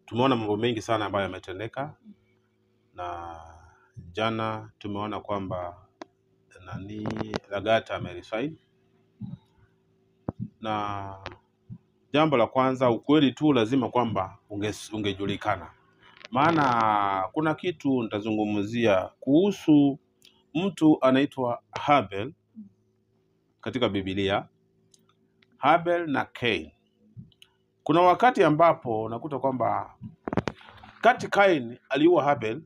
Tumeona mambo mengi sana ambayo yametendeka, na jana tumeona kwamba nani Lagat ameresign, na jambo la kwanza, ukweli tu lazima kwamba ungejulikana, maana kuna kitu nitazungumzia kuhusu mtu anaitwa Habel katika Biblia, Habel na Cain. Kuna wakati ambapo unakuta kwamba kati Cain aliua Habel,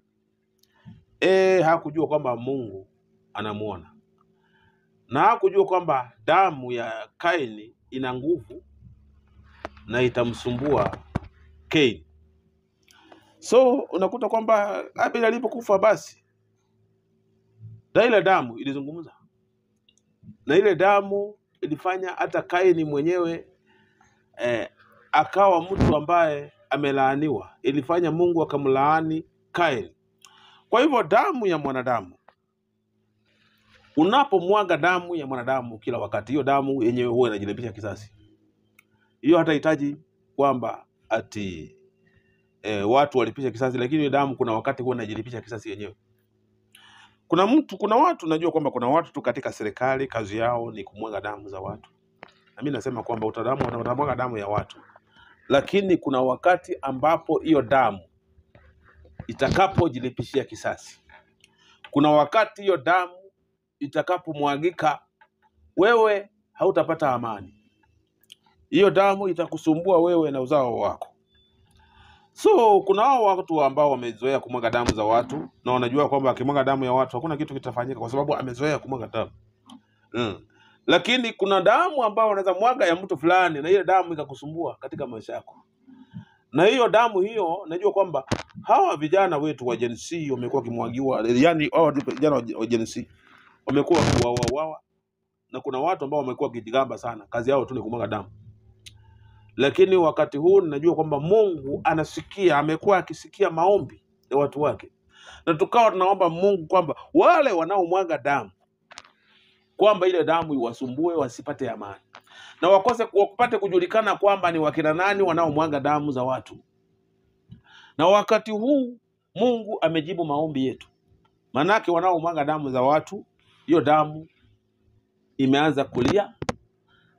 hakujua kwamba Mungu anamuona, na hakujua kwamba damu ya Cain ina nguvu na itamsumbua Cain. So unakuta kwamba Abel alipokufa, basi na ile damu ilizungumza, na ile damu ilifanya hata Kaini mwenyewe akawa mtu ambaye amelaaniwa. Ilifanya Mungu akamlaani Kaini. Kwa hivyo damu ya mwanadamu, unapomwaga damu ya mwanadamu kila wakati, hiyo damu yenyewe huwa inajilipisha kisasi. Hiyo hatahitaji kwamba ati watu walipisha kisasi, lakini hiyo damu kuna wakati huwa inajilipisha kisasi yenyewe. Kuna watu najua kwamba kuna watu tu katika serikali kazi yao ni kumwaga damu za watu, na mimi nasema kwamba utamwaga damu ya watu, lakini kuna wakati ambapo hiyo damu itakapojilipishia kisasi, kuna wakati hiyo damu itakapomwagika, wewe hautapata amani. Hiyo damu itakusumbua wewe na uzao wako. So kuna hao watu ambao wamezoea kumwaga damu za watu na wanajua kwamba akimwaga damu ya watu hakuna kitu kitafanyika, kwa sababu amezoea kumwaga damu. Lakini kuna damu ambayo unaweza mwaga ya mtu fulani na ile damu ikakusumbua katika maisha yako. Na hiyo damu hiyo, najua kwamba hawa vijana wetu wa Gen Z wamekuwa wakimwagiwa, yani hawa vijana wa Gen Z wamekuwa wakiuawa, na kuna watu ambao wamekuwa wakijigamba sana, kazi yao tu ni kumwaga damu. Lakini wakati huu ninajua kwamba Mungu anasikia, amekuwa akisikia maombi ya watu wake, na tukawa tunaomba Mungu kwamba wale wanaomwaga damu, kwamba ile damu iwasumbue wasipate amani, na wakose wapate kujulikana kwamba ni wakina nani wanaomwaga damu za watu. Na wakati huu Mungu amejibu maombi yetu, manake wanaomwaga damu za watu, hiyo damu imeanza kulia,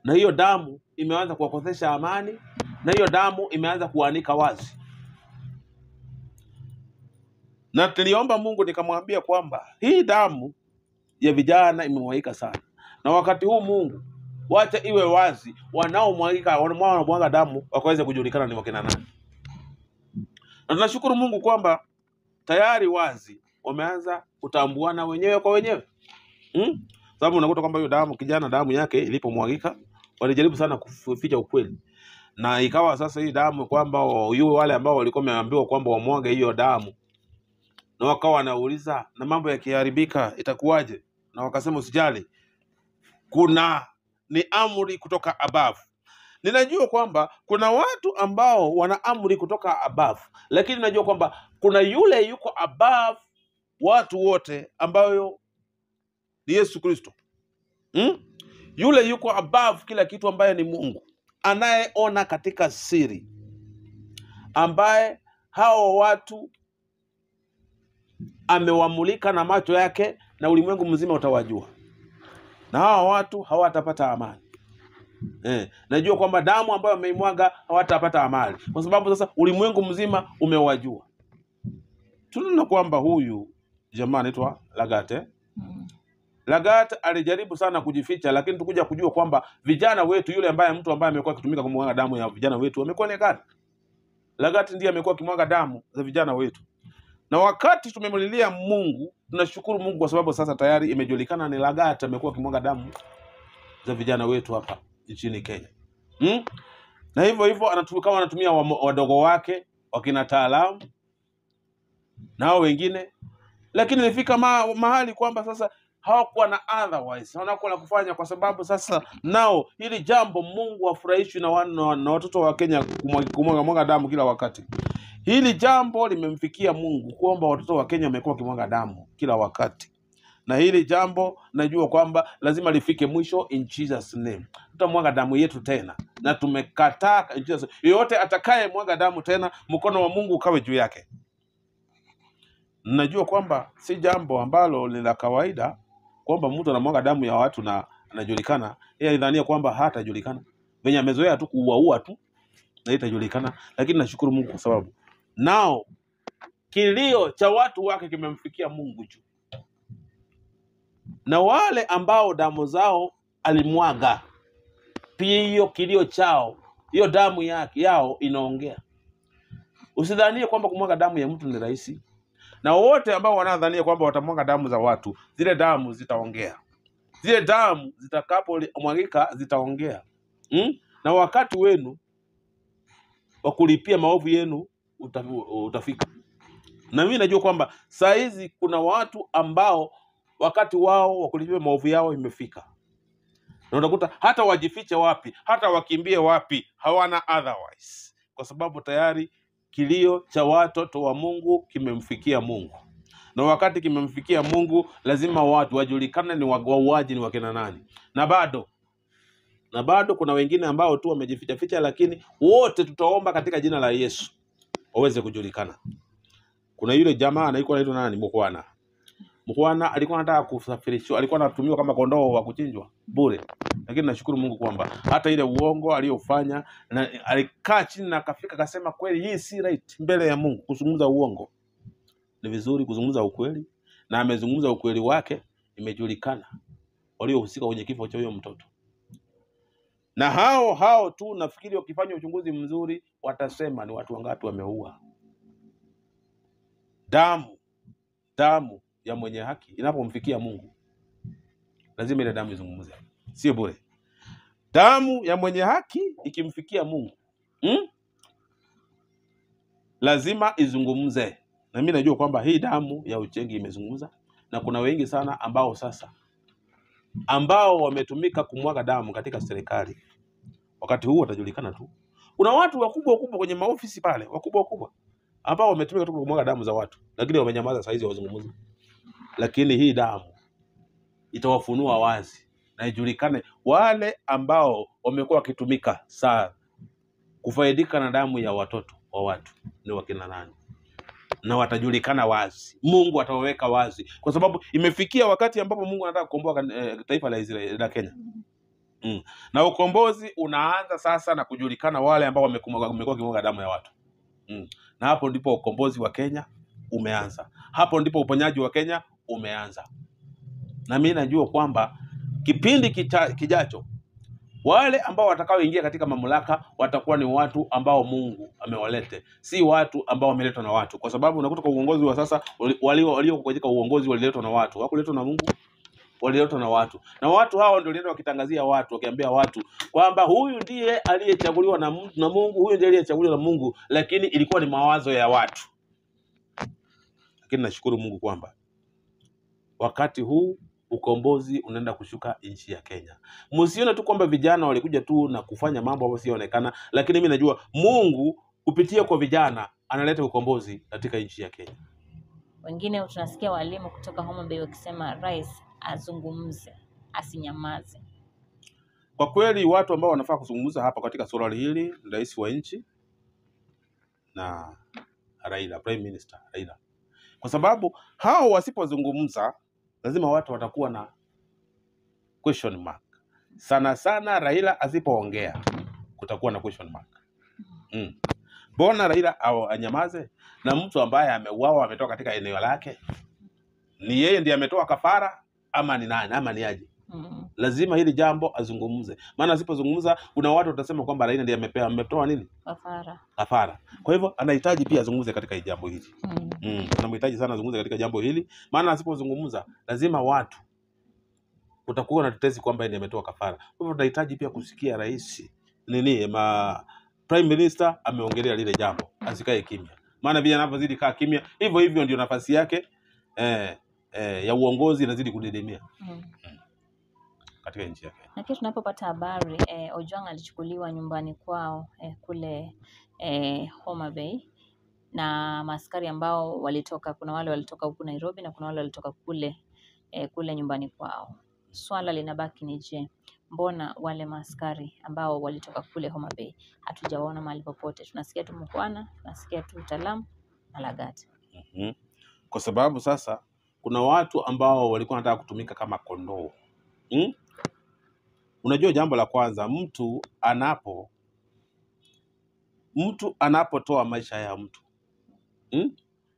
na hiyo damu imeanza kuwakosesha amani, na hiyo damu imeanza kuanika wazi. Na tuliomba Mungu nikamwambia kwamba hii damu ya vijana imemwagika sana, na wakati huu Mungu wacha iwe wazi, wanaomwaga damu wakaweze kujulikana ni wakina nani. Na tunashukuru Mungu kwamba tayari wazi wameanza kutambuana wenyewe kwa wenyewe. Sababu unakuta kwamba hiyo damu, kijana damu yake ilipomwagika, walijaribu sana kuficha ukweli, na ikawa sasa hii damu kwamba yule wale ambao walikuwa wameambiwa kwamba wamwage hiyo damu, na wakawa wanauliza, na mambo yakiharibika itakuwaje? Na wakasema usijali, kuna ni amri kutoka above. Ninajua kwamba kuna watu ambao wana amri kutoka above, lakini najua kwamba kuna yule yuko above watu wote ambayo ni Yesu Kristo. Yule yuko above kila kitu ambaye ni Mungu, anayeona katika siri, ambaye hao watu amewamulika na macho yake, na ulimwengu mzima utawajua, na hawa watu hawatapata amani. Najua kwamba damu ambayo wameimwaga hawatapata amani, kwa sababu sasa ulimwengu mzima umewajua. Tunaona kwamba huyu jamaa anaitwa Lagat. Lagat alijaribu sana kujificha, lakini tukuja kujua kwamba vijana wetu, yule ambaye mtu ambaye amekuwa akitumika kumwaga damu ya vijana wetu amekuwa ni Lagat. Lagat ndiye amekuwa akimwaga damu za vijana wetu. Na wakati tumemlilia Mungu, tunashukuru Mungu kwa sababu sasa tayari imejulikana ni Lagat amekuwa akimwaga damu za vijana wetu hapa nchini Kenya. Na hivyo hivyo kama anatumia wadogo wake, wakina taalamu na hao wengine, lakini ilifika mahali kwamba sasa hawakuwa na otherwise, hawakuwa na kufanya, kwa sababu sasa nao hili jambo Mungu hafurahishwi na watoto wa Kenya kumwaga damu kila wakati. Hili jambo limemfikia Mungu kwamba watoto wa Kenya wamekuwa wakimwaga damu kila wakati, Na hili jambo najua kwamba lazima lifike mwisho in Jesus name. Tutamwaga damu yetu tena, na tumekataa in Jesus. Yoyote atakaye mwaga damu tena, mkono wa Mungu ukawe juu yake. Najua kwamba si jambo ambalo ni la kawaida kwamba mtu anamwaga damu ya watu na anajulikana. Yeye alidhania kwamba hatajulikana, venye amezoea tu kuuaua tu na itajulikana, lakini nashukuru Mungu kwa sababu nao kilio cha watu wake kimemfikia Mungu juu, na wale ambao damu zao alimwaga pia, hiyo kilio chao, hiyo damu yake yao inaongea. Usidhanie kwamba kumwaga damu ya mtu ni rahisi, na wote ambao wanadhania kwamba watamwaga damu za watu, zile damu zitaongea, zile damu zitakapomwagika zitaongea. Na wakati wenu wa kulipia maovu yenu utafika. Na mimi najua kwamba saa hizi kuna watu ambao wakati wao wa kulipia maovu yao imefika, na utakuta hata wajifiche wapi, hata wakimbie wapi, hawana otherwise, kwa sababu tayari kilio cha watoto wa Mungu kimemfikia Mungu, na wakati kimemfikia Mungu lazima watu wajulikane ni wauaji ni wakina nani. Na bado kuna wengine ambao tu wamejificha ficha, lakini wote tutaomba katika jina la Yesu waweze kujulikana. Kuna yule jamaa alikuwa anaitwa nani, Mukwana. Mukwana alikuwa anataka kusafirishwa, alikuwa anatumiwa kama kondoo wa kuchinjwa bure, lakini nashukuru Mungu kwamba hata ile uongo aliyofanya, na alikaa chini na akafika akasema kweli hii si right mbele ya Mungu kuzungumza uongo. Ni vizuri kuzungumza ukweli, na amezungumza ukweli wake, imejulikana waliohusika kwenye kifo cha huyo mtoto. Na hao hao tu nafikiri wakifanya uchunguzi mzuri watasema ni watu wangapi wameua. Damu ya mwenye haki inapomfikia Mungu lazima ile damu izungumze, sio bure. Damu ya mwenye haki ikimfikia Mungu lazima izungumze. Na mimi najua kwamba hii damu ya Uchengi imezungumza, na kuna wengi sana ambao sasa ambao wametumika kumwaga damu katika serikali, wakati huu watajulikana tu. Kuna watu wakubwa wakubwa kwenye maofisi pale, wakubwa wakubwa ambao wametumika tu kumwaga damu za watu, lakini wamenyamaza saa hizi hawazungumzi. Lakini hii damu itawafunua wazi na ijulikane wale ambao wamekuwa wakitumika saa kufaidika na damu ya watoto wa watu ni wakina nani, na watajulikana wazi. Mungu atawaweka wazi, kwa sababu imefikia wakati ambapo Mungu anataka kukomboa taifa la Israeli la Kenya. Na ukombozi unaanza sasa na kujulikana wale ambao wamekuwa wakimwaga damu ya watu. Na hapo ndipo ukombozi wa Kenya umeanza, hapo ndipo uponyaji wa Kenya umeanza. Na mimi najua kwamba kipindi kijacho wale ambao watakaoingia katika mamlaka watakuwa ni watu ambao Mungu amewalete, si watu ambao wameletwa na watu, kwa sababu unakuta kwa uongozi wa sasa walio katika uongozi waliletwa na watu, hawakuletwa na Mungu, waliletwa na watu. Na watu hao ndio walienda wakitangazia watu, wakiambia watu kwamba huyu ndiye aliyechaguliwa na Mungu, huyu ndiye aliyechaguliwa na Mungu, lakini ilikuwa ni mawazo ya watu. Lakini nashukuru Mungu kwamba wakati huu ukombozi unaenda kushuka nchi ya Kenya. Msione tu kwamba vijana walikuja tu na kufanya mambo ambayo sionekana, lakini mimi najua Mungu kupitia kwa vijana analeta ukombozi katika nchi ya Kenya. Wengine tunasikia walimu kutoka Homa Bay wakisema rais azungumze, asinyamaze. Kwa kweli watu ambao wanafaa kuzungumza hapa katika suala hili ni rais wa nchi na Raila, Prime Minister Raila. Kwa sababu hao wasipozungumza lazima watu watakuwa na question mark. Sana sana Raila asipoongea kutakuwa na question mark. Mbona Raila anyamaze? Na mtu ambaye ameuawa ametoka katika eneo lake, ni yeye ndiye ametoa kafara ama ni nani ama ni aje? Lazima hili jambo azungumze, maana asipozungumza kuna watu watasema kwamba Raila ndiye ametoa nini? Kafara. Kafara. Kwa hivyo anahitaji pia azungumze katika jambo hili. Tunamhitaji sana azungumze katika jambo hili, maana asipozungumza lazima watu kutakuwa na tetesi kwamba ndiye ametoa kafara. Kwa hivyo tunahitaji pia kusikia rais nini Prime Minister ameongelea lile jambo, asikae kimya. Maana vile anavyozidi kaa kimya, hivyo hivyo ndio nafasi yake ya uongozi inazidi kudidimia katika nchi yake. Na pia tunapopata habari Ojwang alichukuliwa nyumbani kwao kule Homa Bay na maaskari ambao walitoka, kuna wale walitoka huku Nairobi na kuna wale walitoka kule kule nyumbani kwao. Swala linabaki ni je, mbona wale maaskari ambao walitoka kule Homa Bay hatujawaona mahali popote? Tunasikia tu Mukhwana, tunasikia tu Talam na Lagat. Kwa sababu sasa kuna watu ambao walikuwa wanataka kutumika kama kondoo. Unajua, jambo la kwanza, mtu anapotoa maisha ya mtu,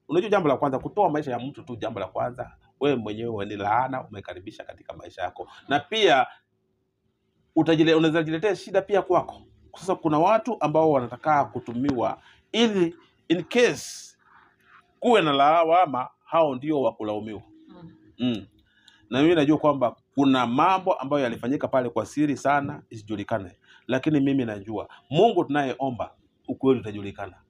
Unajua, jambo la kwanza kutoa maisha ya mtu tu, jambo la kwanza wewe mwenyewe ni laana umekaribisha katika maisha yako, na pia unaweza jiletea shida pia kwako. Sasa kuna watu ambao wanataka kutumiwa ili in case kuwe na lawama, hao ndio wa kulaumiwa. Na mimi najua kwamba kuna mambo ambayo yalifanyika pale kwa siri sana isijulikane, lakini mimi najua Mungu tunayeomba ukweli utajulikana.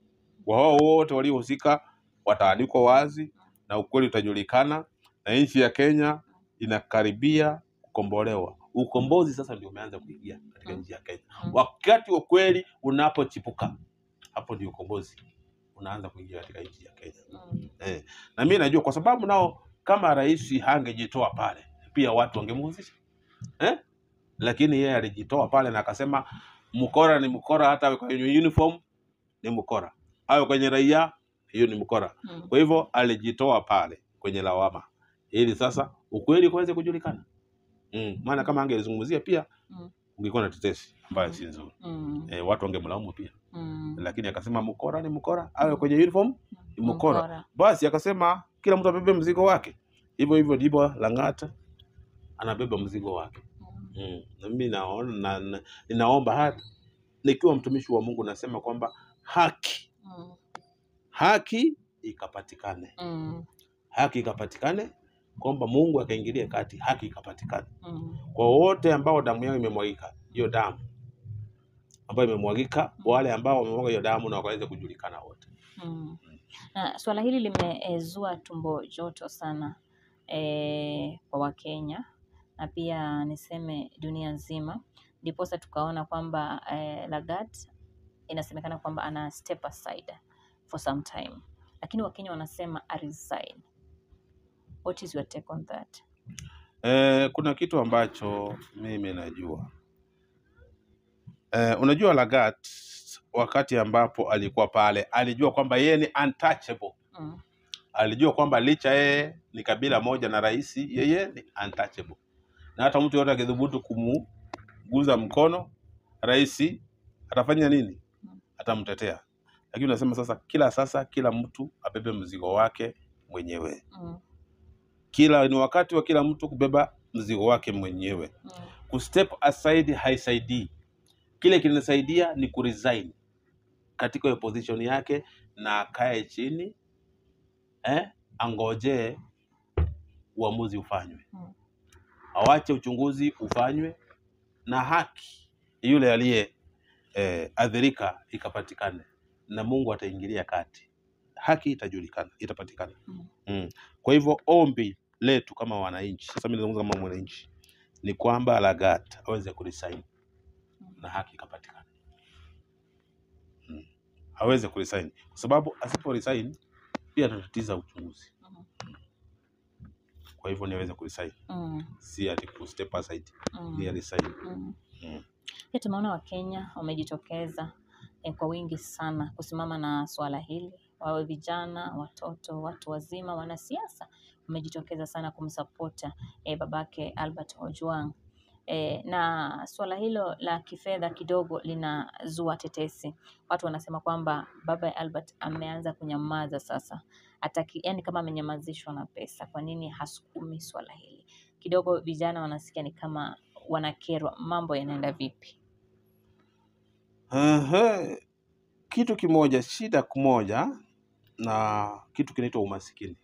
Wao wote waliohusika wataanikwa wazi na ukweli utajulikana, na nchi ya Kenya inakaribia kukombolewa. Ukombozi sasa ndio umeanza kuingia katika nchi ya Kenya. Wakati ukweli unapochipuka, hapo ndio ukombozi unaanza kuingia katika nchi ya Kenya. Na mimi najua kwa sababu nao kama rais hangejitoa pale pia watu wangemhusisha. Lakini yeye alijitoa pale na akasema mkora ni mkora, hata kwenye uniform ni mkora, awe kwenye raia hiyo ni mkora. Kwa hivyo alijitoa pale kwenye lawama ili sasa ukweli uweze kujulikana. Maana kama angezungumzia pia ungekuwa na tetesi ambayo si nzuri. Watu wangemlaumu pia. Lakini akasema mkora ni mkora, awe kwenye uniform ni mkora. Basi akasema kila mtu abebe mzigo wake. Hivyo hivyo ndivyo Lang'ata anabeba mzigo wake. Na mimi naona ninaomba hata nikiwa mtumishi wa Mungu nasema kwamba haki ikapatikane. Haki ikapatikane, kwamba Mungu akaingilia kati, haki ikapatikane. Kwa wote ambao damu yao imemwagika, hiyo damu ambayo imemwagika, wale ambao wamemwaga hiyo damu na wakaweza kujulikana wote. Na swala hili limezua tumbo joto sana kwa Wakenya na pia niseme dunia nzima. Ndiposa tukaona kwamba Lagat inasemekana kwamba ana step aside for some time, lakini Wakenya wanasema a resign. What is your take on that? Kuna kitu ambacho mimi najua. Unajua Lagat wakati ambapo alikuwa pale alijua kwamba yeye ni untouchable. Alijua kwamba licha yeye ni kabila moja na rais, yeye ni untouchable. Na hata mtu yote akidhubutu kumuguza mkono rais atafanya nini? Atamtetea. Lakini unasema sasa kila mtu abebe mzigo wake mwenyewe. Kila ni wakati wa kila mtu kubeba mzigo wake mwenyewe. Kustep aside haisaidii. Kile kinasaidia ni kuresign katika hiyo position yake na akae chini, angojee uamuzi ufanywe. Awache uchunguzi ufanywe na haki yule aliye adhirika ikapatikane, na Mungu ataingilia kati. Haki itajulikana, itapatikana. Kwa hivyo ombi letu kama wananchi, sasa mimi nazungumza kama mwananchi, ni kwamba Lagat aweze kuresign na haki ikapatikana. Aweze kuresign, kwa sababu asipo resign pia atatatiza uchunguzi. Kwa hivyo niweze kuresign. Si ati ku step aside, ni resign. Pia tumeona Wakenya wamejitokeza kwa wingi sana kusimama na swala hili, wawe vijana, watoto, watu wazima, wanasiasa wamejitokeza sana kumsapota babake Albert Ojwang. Na swala hilo la kifedha kidogo linazua tetesi. Watu wanasema kwamba baba ya Albert ameanza kunyamaza sasa. Ataki, yani kama amenyamazishwa na pesa, kwa nini hasukumi swala hili? Kidogo vijana wanasikia ni kama wanakerwa, mambo yanaenda vipi? Kitu kimoja, shida kimoja na kitu kinaitwa umasikini.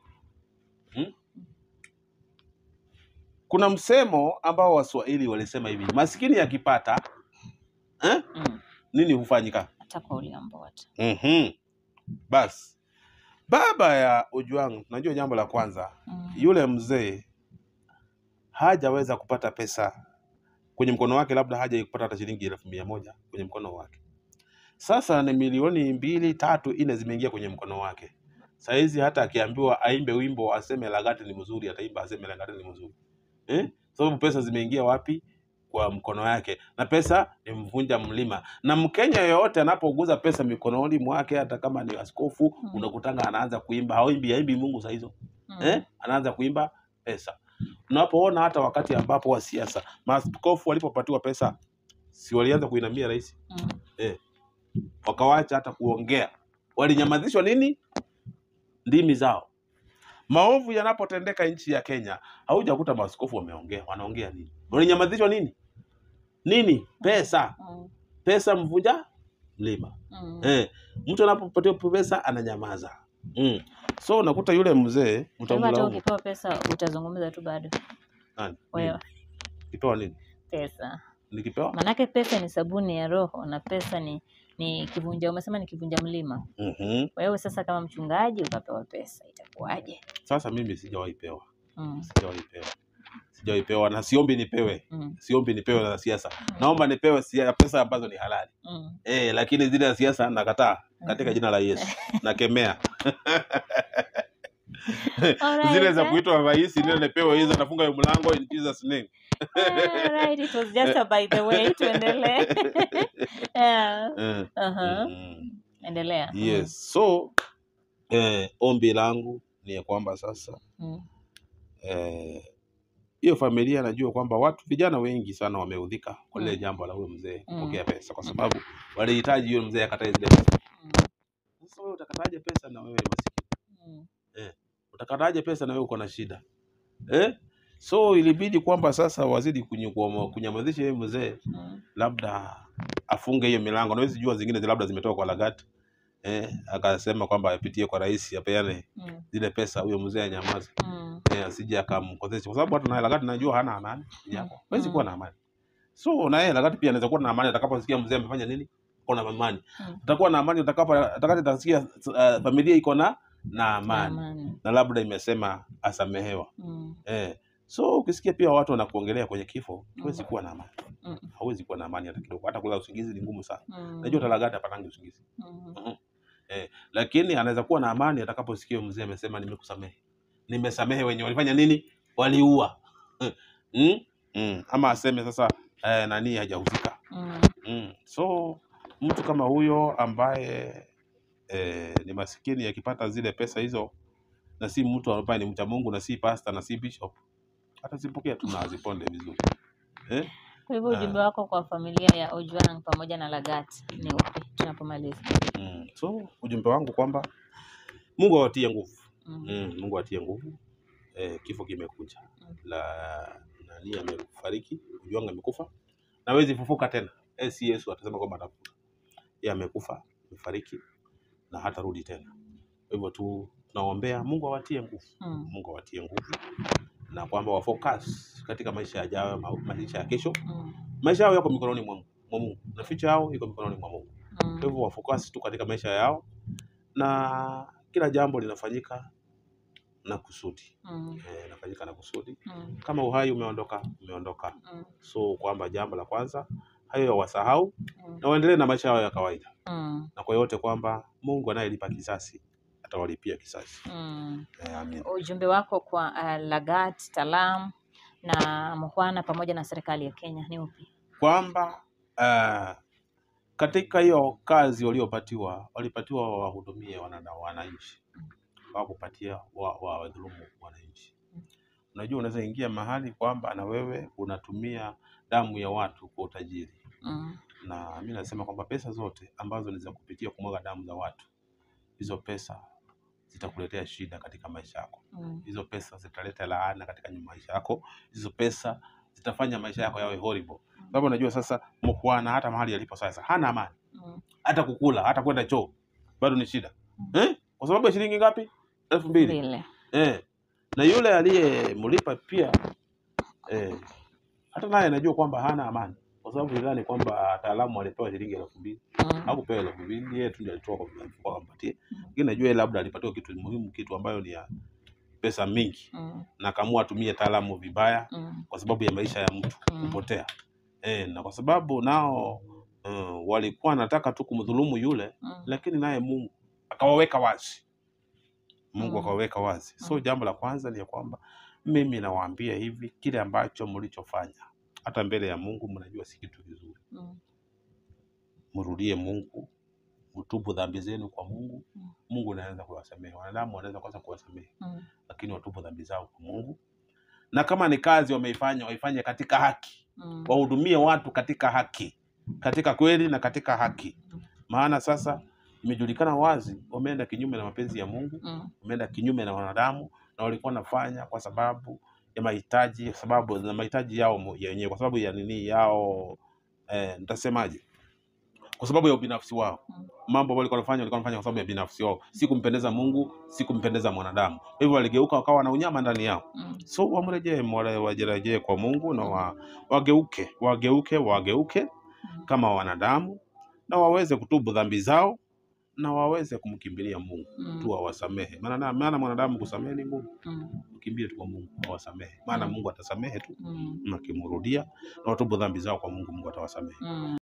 Kuna msemo ambao Waswahili walisema hivi, masikini akipata nini hufanyika? Atakuwa uliamboa. Bas, baba ya Ojwang, najua jambo la kwanza, yule mzee hajaweza kupata pesa kwenye mkono wake, labda haja kupata hata shilingi 100,000 kwenye mkono wake. Sasa ni milioni 2, 3, 4 zimeingia kwenye mkono wake. Saizi hata akiambiwa aimbe wimbo aseme Lagat ni mzuri, ataimba aseme Lagat ni mzuri. Sababu pesa zimeingia wapi? Kwa mkono yake, na pesa ni mvunja mlima. Na Mkenya yoyote anapoguza pesa mikononi mwake, hata kama ni askofu, unakutanga anaanza kuimba, haimbi haimbi Mungu saa hizo. Anaanza kuimba pesa. Unapoona hata wakati ambapo wa siasa maaskofu walipopatiwa pesa, si walianza kuinamia rais? Wakawacha hata kuongea, walinyamazishwa nini? Ndimi zao. Maovu yanapotendeka nchi ya Kenya, haujakuta maaskofu wameongea. Wanaongea nini? Walinyamazishwa nini? Nini? Pesa. Pesa mvunja mlima. Mtu anapopatiwa pesa ananyamaza. So unakuta yule mzee Kwa hivyo hata mtamlaumu. ukipewa pesa utazungumza tu bado. Nani? Wewe. Nikipewa nini? Pesa. Nikipewa? Manake pesa ni sabuni ya roho na pesa ni kivunja, umesema ni kivunja mlima. Wewe sasa kama mchungaji ukapewa pesa itakuwaje? Sasa mimi sijawahi pewa. Sijawahi pewa. Sijawahi pewa na siombi nipewe. Siombi nipewe na siasa. Naomba nipewe pesa ambazo ni halali. Lakini zile za siasa nakataa katika jina la Yesu. Nakemea. Zile za kuitwa rais ndio nipewe hizo, nafunga hiyo mlango in Jesus name. Alright, it was just a by the way, tuendelee. Yeah. Endelea. Yes. So ombi langu ni ya kwamba sasa hiyo familia najua kwamba watu vijana wengi sana wameudhika kwa lile jambo la huyo mzee kupokea pesa, kwa sababu walihitaji yule mzee akatae zile pesa. Sasa wewe utakataje pesa na wewe masikini? Utakataje pesa na wewe uko na shida? So ilibidi kwamba sasa wazidi kunyamazisha yule mzee, labda afunge hiyo milango. Na wewe jua zingine labda zimetoka kwa Lagat. Akasema kwamba apitie kwa rais apeane zile pesa, huyo mzee anyamaze. Asije akamkosesha, kwa sababu hata na Lagat najua hana amani yako. Hawezi kuwa na amani. So na yeye Lagat pia anaweza kuwa na amani atakaposikia mzee amefanya nini? Kuna amani. Atakuwa na amani atakaposikia familia iko na amani. Na labda imesema asamehewa. So ukisikia pia watu wanakuongelea kwenye kifo, huwezi kuwa na amani. Hauwezi kuwa na amani hata kidogo. Hata kulala usingizi ni ngumu sana. Najua hata Lagat hapatangi usingizi. Lakini anaweza kuwa na amani atakaposikia mzee amesema nimekusamehe. Nimesamehe wenye walifanya nini? Waliua. Ama aseme sasa nani hajahusika. So mtu kama huyo ambaye ni masikini akipata zile pesa hizo, na si mtu ambaye ni mcha Mungu, na si pastor, na si bishop, atazipokea tu na aziponde vizuri. Kwa hivyo ujumbe wako kwa familia ya Ojwang pamoja na Lagat ni upi tunapomaliza? So ujumbe wangu kwamba Mungu awatie nguvu. Mungu awatie nguvu. Kifo kimekuja. La nani amefariki, Ojwang amekufa. Na hawezi fufuka tena. Si Yesu atasema kwamba atafufuka. Yeye amekufa, amefariki na hatarudi tena. Kwa hivyo tu tunaombea Mungu awatie nguvu. Mungu awatie nguvu na kwamba wa focus katika maisha yajayo, maisha ya kesho. Maisha yao yako mikononi mwa Mungu na future yao iko mikononi mwa Mungu. Kwa hivyo wa focus tu katika maisha yao, na kila jambo linafanyika na kusudi. Linafanyika na kusudi. Kama uhai umeondoka, umeondoka. So kwamba jambo la kwanza hayo wasahau na waendelee na maisha yao ya kawaida. Na kwa yote kwamba Mungu anayelipa kisasi atawalipia kisasi. Amen. Ujumbe wako kwa Lagat, Talam na Mukhwana pamoja na serikali ya Kenya ni upi? Kwamba katika hiyo kazi waliopatiwa, walipatiwa wahudumie wananchi. Hawakupatia wadhulumu wananchi. Unajua unaweza ingia mahali kwamba na wewe unatumia damu ya watu kwa utajiri. Na mimi nasema kwamba pesa zote ambazo ni za kupitia kumwaga damu za watu, hizo pesa zitakuletea shida katika maisha yako. Hizo pesa zitaleta laana katika maisha yako. Hizo pesa zitafanya maisha yako yawe horrible. Sababu unajua sasa Mukhwana hata mahali alipo sasa hana amani. Hata kukula, hata kwenda choo bado ni shida. Kwa sababu ya shilingi ngapi? 2000. Na yule aliyemlipa pia hata naye anajua kwamba hana amani. Kwa sababu nilidhani kwamba wataalamu walipewa shilingi 2000. Hakupewa 2000, yeye tu ndiye alitoa kwa mfuko akampatie. Lakini najua yeye labda alipatiwa kitu muhimu, kitu ambayo ni ya pesa mingi. Na akaamua atumie taalamu vibaya kwa sababu ya maisha ya mtu kupotea. Na kwa sababu nao walikuwa wanataka tu kumdhulumu yule, lakini naye Mungu akawaweka wazi. Mungu akaweka wazi. So jambo la kwanza ni ya kwamba mimi nawaambia hivi, kile ambacho mlichofanya hata mbele ya Mungu mnajua si kitu kizuri. Mrudie Mungu, mtubu dhambi zenu kwa Mungu. Mungu anaweza kuwasamehe, wanadamu wanaweza kwanza kuwasamehe, lakini watubu dhambi zao kwa Mungu, na kama ni kazi wameifanya, waifanye katika haki, wahudumie watu katika haki, katika kweli na katika haki. Maana sasa imejulikana wazi wameenda kinyume na mapenzi ya Mungu, wameenda kinyume na wanadamu, na walikuwa wanafanya kwa sababu ya mahitaji, sababu na mahitaji yao yenyewe, kwa sababu ya nini yao, nitasemaje, kwa sababu ya ubinafsi wao. Mambo ambayo walikuwa wanafanya kwa sababu ya binafsi wao, si kumpendeza Mungu, si kumpendeza mwanadamu. Kwa hivyo waligeuka wakawa na unyama ndani yao. So wamrejee, wajerejee kwa Mungu na wageuke, wageuke, wageuke kama wanadamu na waweze kutubu dhambi zao na waweze kumkimbilia Mungu tu awasamehe. Maana mwanadamu kusamehe ni ngumu. Mkimbie tu kwa Mungu awasamehe, maana Mungu atasamehe tu mkimrudia na watubu dhambi zao kwa Mungu, Mungu atawasamehe.